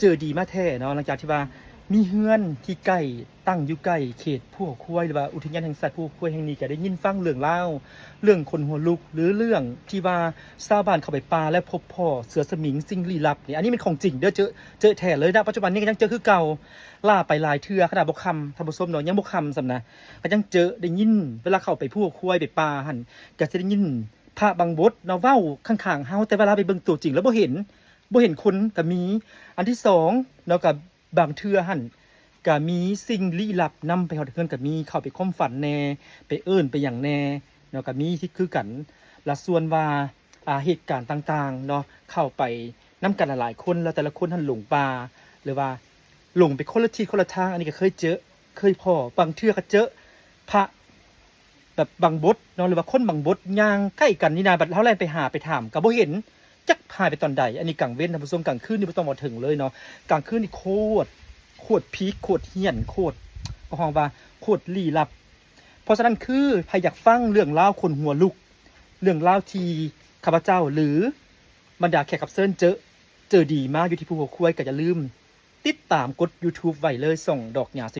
ເຈີດີມາແທ້ເນາະ ຫຼັງຈາກທີ່ວ່າມີເຮືອນທີ່ໃກ້ ຕັ້ງຢູ່ໃກ້ເຂດພູເຂົາຄວາຍ ຫຼືວ່າອຸທິຍານແຫ່ງຊາດພູເຂົາຄວາຍແຫ່ງນີ້ ກໍໄດ້ຍິນຟັງເລື່ອງລາວ ເລື່ອງຂົນຫົວລຸກ ຫຼືເລື່ອງທີ່ວ່າຊາວບ້ານເຂົ້າໄປປ່າແລ້ວພົບພໍ້ເສືອສະໝິງ ສິ່ງລີ້ລັບນີ້ ອັນນີ້ແມ່ນຂອງຈິງເດີ້ ເຈີ ເຈີແທ້ເລີຍນະ ປັດຈຸບັນນີ້ກໍຍັງເຈີຄືເກົ່າ ຫຼ້າໄປຫຼາຍເທື່ອ ຂະໜາດບໍ່ຄ່ຳ ທ່ານຜູ້ຊົມເນາະ ຍັງບໍ່ຄ່ຳຊ້ຳນະ ກໍຍັງເຈີໄດ້ຍິນ ເວລາເຂົ້າໄປພູເຂົາຄວາຍ ໄປປ່າຫັ້ນ ກໍຊິໄດ້ຍິນພະບາງບົດເນາະ ເວົ້າຂ້າງໆເຮົາ ແຕ່ເວລາໄປເບິ່ງຕົວຈິງແລ້ວບໍ່ເຫັນ ບໍ່ເຫັນຄົນກໍມີ. ອັນທີສອງເນາະ ກໍບາງເທື່ອຫັ້ນກໍມີສິ່ງລີ້ລັບນຳໄປຮອດເຮືອນກໍມີ ເຂົ້າໄປຄວາມຝັນແດ່ ໄປເອີ້ນໄປຫຍັງແດ່ເນາະ ກໍມີທີ່ຄືກັນ. ລະສ່ວນວ່າ ອ່າ ເຫດການຕ່າງໆເນາະ ເຂົ້າໄປນຳກັນຫຼາຍໆຄົນ ແລ້ວແຕ່ລະຄົນຫັ້ນຫຼົງປ່າ ຫຼືວ່າຫຼົງໄປຄົນລະທິດຄົນລະທາງ ອັນນີ້ກໍເຄີຍເຈີ ເຄີຍພໍ້ ບາງເທື່ອກໍເຈີພະ ແບບບາງບົດເນາະ ຫຼືວ່າຄົນບາງບົດຍ່າງໃກ້ກັນນີ້ນະ ບັດເຮົາແລ່ນໄປຫາໄປຖາມກໍບໍ່ເຫັນ ຈັກຫາຍໄປຕອນໃດ. ອັນນີ້ກາງເວັນທ່ານຜູ້ຊົມ ກາງຄືນນີ້ບໍ່ຕ້ອງເວົ້າເຖິງເລີຍເນາະ ກາງຄືນນີ້ໂຄດ ໂຄດພີກ ໂຄດຫ້ຽນ ໂຄດ ກໍຮ້ອງວ່າໂຄດລີ້ລັບ. ເພາະສະນັ້ນຄືໃຜຢາກຟັງເລື່ອງລາວຂົນຫົວລຸກ ເລື່ອງລາວທີ່ຂ້າພະເຈົ້າ ຫຼືບັນດາແຂກຮັບເຊີນເຈີ ເຈີດີມາຢູ່ທີ່ພູເຂົາຄວາຍ ກໍຢ່າລືມຕິດຕາມກົດ YouTube ໄວ້ເລີຍ ຊ່ອງດອກຫຍ້າ